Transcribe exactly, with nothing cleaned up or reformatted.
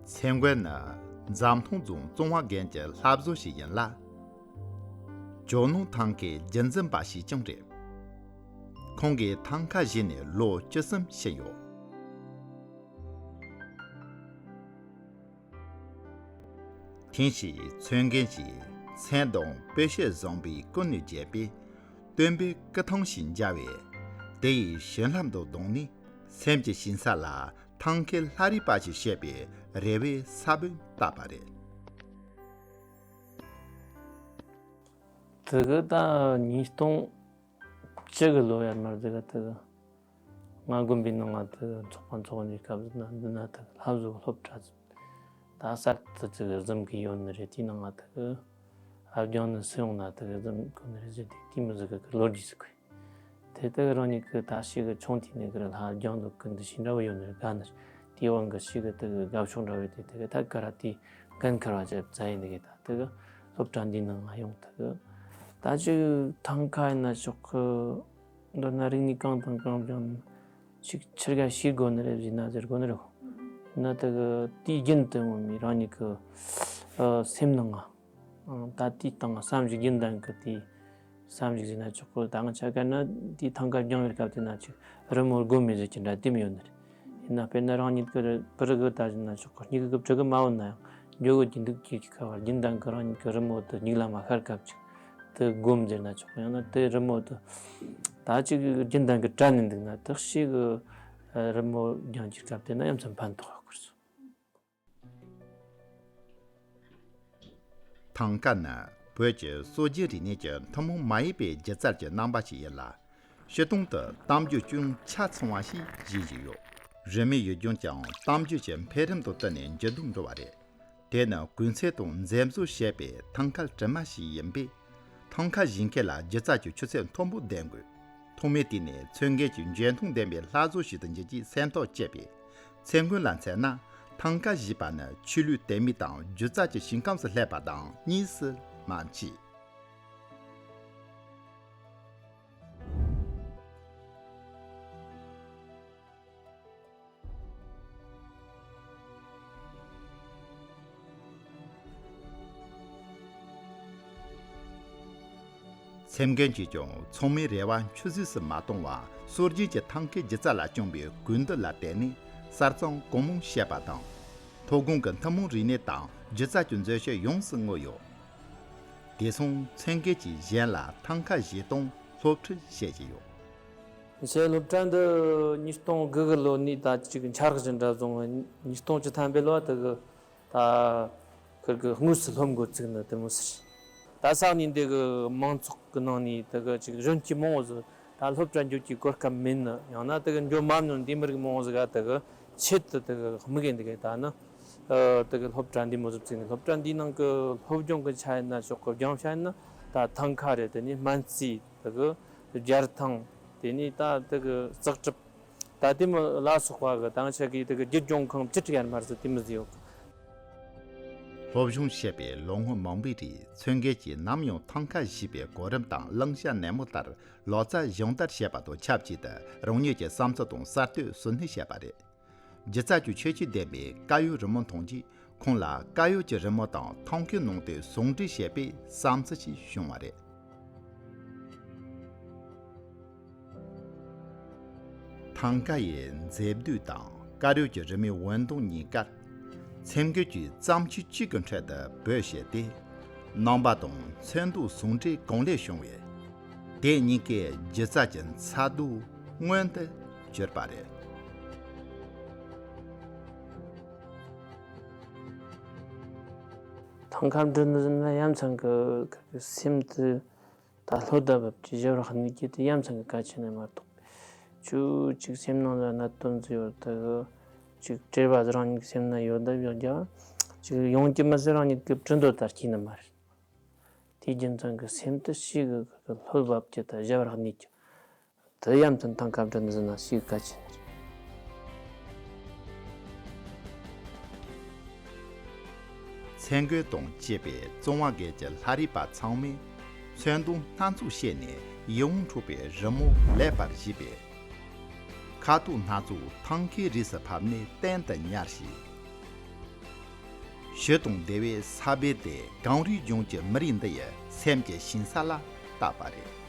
ཚེ་མགོན་ནི་འཛམ་ཐང་རྫོང་གཙང་བ་དགོན་གྱི་བླ་བཟོ་ཞིག་ཡིན་ལ། ཇོ་ནང་ཐང་ཁའི་རྒྱུན་འཛིན་པ་ཞིག་ཀྱང་རེད། ཁོང་གིས་ཐང་ཁ་གཞིས་ནས་ལོ་བཅུ་གསུམ་ཕྱིན་ཡོད། ཐེངས་ཤིག་ཚོན་རྒན་གྱིས་མཚན་དང་སྤོས་ཤེལ་བཟང་པོས་ཀུན་ནས་རྒྱས་པའི་སྟོན་པའི་སྐུ་ཐང་ཞིག་མཇལ་བས། དེ་ཡི་བྱིན་རླབས་དང་བསྡོངས་ནས་སེམས་ཀྱི་ཞིང་ས་ལ་ཐང་ཁའི་ལྷ་རིས་པ་ཞིག་བཤད་པའི་རེ་བའི་ས་བོན་བཏབ་པ་རེད། དེ་གི་ད་ཉིས་སྟོང་བཅུ་གི་ལོ་ཡར་མར་དེ་གི་དེ་གི་ང་དགོན་པའི་ནང་ང་དེ་གི་ཚོགས་པ་འཚོགས་ནས་སྐབས་ན་འདི་ན་དེ་གི་ལྷ་བཟོ་སློབ་གྲྭ་ད་གསར་དུ་དེ་གི་བཟུང་གི་ཡོད་ནི་རེད། དེའི་ནང་ང་དེ་གི་ཨ་རྒྱང་ནི་སུ་ཡོང་ན་དེ་གི་བཟུང་དགོས་ནི་རེད་ཟེར་ཏེ་དེ་མི་ཟིག་གི་ལོ་རྒྱུས་ཟིག་གི། དེ་ལྟར་རང་ཉིད་ཀྱི་ད་ཞིག་གི་ཆུང་དུས་ནས་ཀྱི་ལྷ་རྒྱང་དུ་ཀུན་ཏུ་ཞིག་འདྲ་བོ་ཡོད་ནི་དགའ་ནི། དེའི་དབང་གིས་ཞིག་གི་དེ་གི་དགའ་ཕྱོགས་འདྲ་བོ་དེ་དེ་གི་ཐད་ཀར་དེའི་འགན་འཁུར་བ་བྱེད་བྱ་ཡིན་ནི་གི། ད་དེ་གི་སློབ་གྲྭ་འདིའི་ནང་ང་ཡོང་དེ་གི་ད་ཅིག་ཐང་ཁ་ཡིན་ན་ཆོག་གི། མདོར་ན་རིག་གནས་གང་དང་གང་སྦྱངས་ན་ཞིག་ཆི་ག་ཤེས་དགོས་ནི་རེད་ཟེར་ན་ཟེར་དགོས་ནི་རེད། ཡིན་ན་དེ་གི་དུས་རྒྱུན་དུ་ངོ་མའི་རང་ཉིད་ཀྱི་སེམས་ནང་ང་ད་དེའི་སྟེང་བསམ་གཞིག་རྒྱུན་ལྡན་གྱི་དེའི་བསམ་གཞིག་ཟེར་ན་ཆོག་གི། ད་ང་ཆ་ག་ན་དེའི་ཐང་ཀ་རྒྱང་བའི་སྐབས་དེ་ན་ཅིག་རི་མོ་སྒོམ་མེད་ཟེར་གྱི་འདྲ་དེ་མི་ཡོད་ནི་རེད། ཡིན་ན་དཔེར་ན་རང་ཉིད་ཀྱི་རི་གི་ད་ཟེར་ན་ཆོག་གི། སྙིང་གི་བྲི་གི་མ་འོང་ན་ཡང་འགྱོ་གི་ཀྱི་འདུག་ཀྱི་ཁ་བར་རྒྱུན་ལྡན་གྱི་རང་ཉིད་ཀྱི་རི་མོ་དེ་སྙིང་ལ་མ་ཤར་སྐབས་ཅིག་དེ་སྒོམ་ཟེར་ན་ཆོག་གི། ཡང་ན་དེ་རི་མོ་དེ་ད་ཅིག་རྒྱུན་ལྡན་གྱི་དྲན་ནས་འདུག་ན་དེ་ཞིག་གི་རི་མོ་རྒྱང་གྱི་སྐབས་དེ་ན་ཡ་མཚན་ཕན་ཐོགས་ཡོད་དགོས་སོ། ཐང་ཀ་ནི་བོད་ཀྱི་སྲོལ་རྒྱུན་རིག་གནས་ཀྱི་ཐུན་མོང་མ་ཡིན་པའི་སྒྱུ་རྩལ་གྱི་རྣམ་པ་ཞིག་ཡིན་ལ། སྤྱིར་བཏང་དུ་གཏམ་རྒྱུད་ཅུང་ཆ་ཚང་བ་ཞིག་བཞེངས་བཞིན་ཡོད། རི་མོའི་ཡུལ་ལྗོངས་ཀྱང་གཏམ་རྒྱུད་ཀྱི་འཕེལ་རིམ་དང་བསྟུན་ནས་འགྱུར་ལྡོག་འགྲོ་བ་རེད། དེ་ནི་གོས་ཚད་དང་འཛེམ་བཟོ་བྱས་པའི་ཐང་ཁ་གྲིབ་མ་ཞིག་ཡིན་པས། ཐང་ཁ་གཞིས་ཁྱེར་ལ་སྒྱུ་རྩལ་གྱི་ཆུ་ཚད་མཐོན་པོ་ལྡན་དགོས། ཐོག་མའི་དུས་ནས་མཚོན་བརྒྱད་ཀྱི་འཇོན་ཐང་ལྡན་པའི་ལྷ་བཟོ་ཞིག་ཏུ་འགྱུར་རྒྱུའི་སེམས་ཐག་བཅད་པས། ཚེ་མགོན་ལ་མཚོན་ན། ཐང་ཁ་གཞིས་པ་ནི་ཆོས་ལུགས་དད་མོས་དང་སྒྱུ་རྩལ་གྱི་ཞིང་ཁམས་སུ་སླེབས་པ་དང་གཉིས་སུ་མ་མཆིས། སེམས་རྒན་གྱིས་ཀྱང་ཚང་མའི་རེ་བ་ཆུད་ཟོས་སུ་མ་བཏང་བར། སྲོལ་རྒྱུན་གྱི་ཐང་ཁའི་སྒྱུ་རྩལ་ལ་བཅངས་པའི་གུས་འདུད་ལ་བརྟེན་ནས་གསར་རྩོམ་གང་མང་བྱས་པ་དང་། མཐོ་སྒང་གི་ཐུན་མོང་རིག་གནས་དང་སྒྱུ་རྩལ་གྱི་མཛོད་ཆས་ཡོངས་སུ་བསྔོས་ཡོད། དེ་སོང་མཚོན་བརྒྱད་ཀྱིས་གཞན་ལ་ཐང་ཁ་གཞིས་སྟོང་སློབ་ཁྲིད་བྱེད་ཀྱི་ཡོད། ངས་སློབ་གྲྭ་འདི་ཉིས་སྟོང་དགུ་གི་ལོ་ནས་ད་ཅིག་འཆར་གཞི་འདྲ་བཟུང་བ། ཉིས་སྟོང་བཅུ་ཐམ་པའི་ལོ་དེ་གི་ད་ཁིར་གི་དངོས་སུ་སློབ་འགོ་བཙུགས་ནི་དེ་མོ་ཟེར། ད་ས་གནས་འདི་གི་མང་ཚོགས་ཀྱི་ནང་ནས་དེ་གི་ཅིག་གཞོན་སྐྱེས་མང་བོ་ཟིག་ད་སློབ་གྲྭ་འགྱོ་རྒྱུའི་གོ་སྐབས་མེད་ནི། ཡང་ན་དེ་གི་འགྱོ་མ་མྱོང་འདི་མི་རིགས་མང་བོ་ཟིག་ག་དེ་གི་ཆེད་དུ་དེ་གི་དམིགས་ཡུལ་འདི་གི་ད་ནི་ཨ་དེ་གི་སློབ་གྲྭ་འདི་མོ་ཟིག་བཙུགས་ནས། སློབ་གྲྭ་འདིའི་ནང་གི་སློབ་སྦྱོང་གི་ཆ་ཡིན་ན་ཆོག་གི། སྦྱང་བྱ་ཡིན་ན་ད་ཐང་ཁ་རེད། དེ་ནས་སྨན་རྩིས། དེ་གི་སྦྱར་ཐང་། དེ་ནས་ད་དེ་གི་ཙག་གྲིབ། ད་དེ་མོ་ལ་སོགས་པ་གི་ད་ང་ཆ་གི་དེ་གི་རྒྱུ་སྦྱོང་ཁང་བཅུ་དྲུག་ཡར་མར་ཟིག་དེ་མོ་ཟིག་ཡོད་གི། སློབ་སྦྱོང་བྱས་པའི་ལོ་ངོ་མང་པོའི་རིང་མཚོན་བརྒྱད་ཀྱིས་ནམ་ཡང་ཐང་ཁ་གཞིས་པའི་གོ་རིམ་དང་བླང་བྱ་ནན་མོ་ལྟར་ལོ་ཙཱ་སྦྱོང་བརྡར་བྱས་པ་དང་ཆབས་ཅིག་ཏུ་རང་ཉིད་ཀྱི་བསམ་ཚུལ་དང་གསར་གཏོད་ཟུར་སྣོན་བྱས་པ་རེད། སྒྱུ་རྩལ་གྱི་ཁྱད་ཆོས་ལྡན་པའི་དཀར་ཡོལ་རི་མོ་མཐོང་རྗེས། ཁོང་ལ་དཀར་ཡོལ་གྱི་རི་མོ་དང་ཐང་ཁའི་ནང་དུ་ཟུང་འབྲེལ་བྱས་པའི་བསམ་ཚུལ་ཞིག་བྱུང་བ་རེད། ཐང་ཀ་ཡི་མཛེས་སྡུག་དང་དཀར་ཡོལ་གྱི་རི་མོའི་འོད་མདངས་གཉིས་ཀར། མཚན་བརྒྱད་ཀྱིས་བརྩམས་ཆོས་གཅིག་གི་ཁྲོད་དུ་བོད་ཞེས་ཏེ། རྣམ་པ་དང་ཚོན་མདོག་ཟུང་འབྲེལ་གང་ལེགས་བྱུང་བས། དེ་གཉིས་ཀས་སྒྱུ་རྩལ་གྱི་མཚར་སྡུག་མངོན་དུ་གྱུར་པ་རེད། ཐང་ཁ་འབྲི་ནི་ཟེར་ན་ཡ་མཚན་གི་གི་སེམས་དེ་ད་ལྷོད་ད་བབ་ཀྱི་ཞབས་ར་གནས་ཀྱི་དེ་ཡ་མཚན་གི་གལ་ཆེ་ནི་མ་གཏོགས། ཁྱོད་ཅིག་སེམས་ནང་ལ་གནད་དོན་ཟིག་ཡོད་ད་གི་ཅིག་བྲེལ་བ་ཟིག་རང་ཉིད་སེམས་ན་ཡོད་ད་ཡོད་ཀྱང་ཅིག་ཡོང་གི་མི་ཟེར་རང་ཉིད་གི་བྲི་འདོད་ད་སྐྱེས་ནི་མ་རེད། དེའི་རྒྱུ་མཚན་གྱིས་སེམས་དེ་ཞེ་གི་ལྷོད་བབ་ཀྱི་ད་ཞབས་ར་གནས་ཀྱི། དེ་ཡ་མཚན་ཐང་ཁ་འབྲི་ནི་ཟེར་ན་ཞེ་གི་གལ་ཆེ་ནི་རེད། མཚན་དགོན་དང་བཅས་པའི་གཙང་བ་དགོན་གྱི་ལྷ་རིས་པ་ཚང་མས་ཚོན་མདོག་སྣ་ཚོགས་བྱས་ནས་ཡིད་འོང་འཕྲོག་པའི་རི་མོ་ལེགས་པར་བཞེངས་པས། ཁ་དོག་སྣ་ཚོགས་ཐང་ཁའི་རིས་སུ་ཕབ་ནས་གཏན་དུ་ཉར་ཞིང་། ཞི་དང་བདེ་བའི་ས་བོན་དེ་གངས་རིའི་ལྗོངས་ཀྱི་མི་རིགས་འདི་ཡི་སེམས་ཀྱི་ཞིང་ས་ལ་བཏབ་པ་རེད།